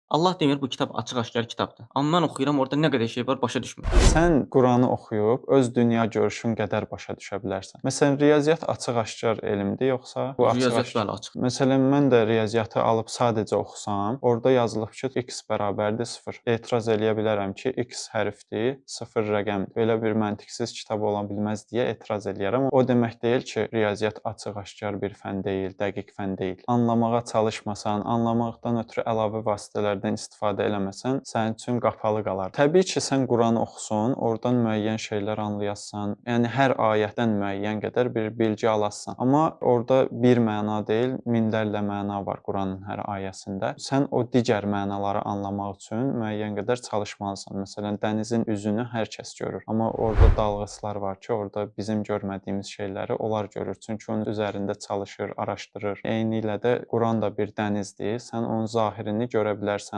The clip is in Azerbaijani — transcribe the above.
Allah demir bu kitab açıq-aşkar kitabdır. Amma mən oxuyuram, orada nə qədər şey var, başa düşmürəm. Sən Quranı oxuyub öz dünya görüşün qədər başa düşə bilərsən. Məsələn, riyaziyyat açıq-aşkar elmdir, yoxsa bu Riyaziyyat açıq-aşkar? Bəli, açıq. Məsələn, mən də riyaziyyatı alıb sadəcə oxusam, orada yazılıb ki, x bərabərdir 0. Etiraz eləyə bilərəm ki, x hərfdir, 0 rəqəmdir. Belə bir məntiqsiz kitab ola bilməz deyə etiraz eləyərəm. O demək deyil ki, riyaziyyat açıq-aşkar bir fən deyil, dəqiq fən deyil. Anlamağa çalışmasan, anlamaqdan ötürü əlavə vasitələrdən istifadə eləməsən, sənin üçün qapalı qalar. Təbii ki, sən Quran oxusun, oradan müəyyən şeylər anlayasan, yəni hər ayətdən müəyyən qədər bir bilgi alasan. Amma orada bir məna deyil, minlərlə məna var Quranın hər ayəsində. Sən o digər mənaları anlamaq üçün müəyyən qədər çalışmalısan. Məsələn, dənizin üzünü hər kəs görür. Amma orada dalğıçlar var ki, orada bizim görmədiyimiz şeyləri onlar görür. Çünki onun üzərində çalışır, araşdırır. Eynilə də Quran da bir dənizdir. Sən onun zahirini görə bilərsən.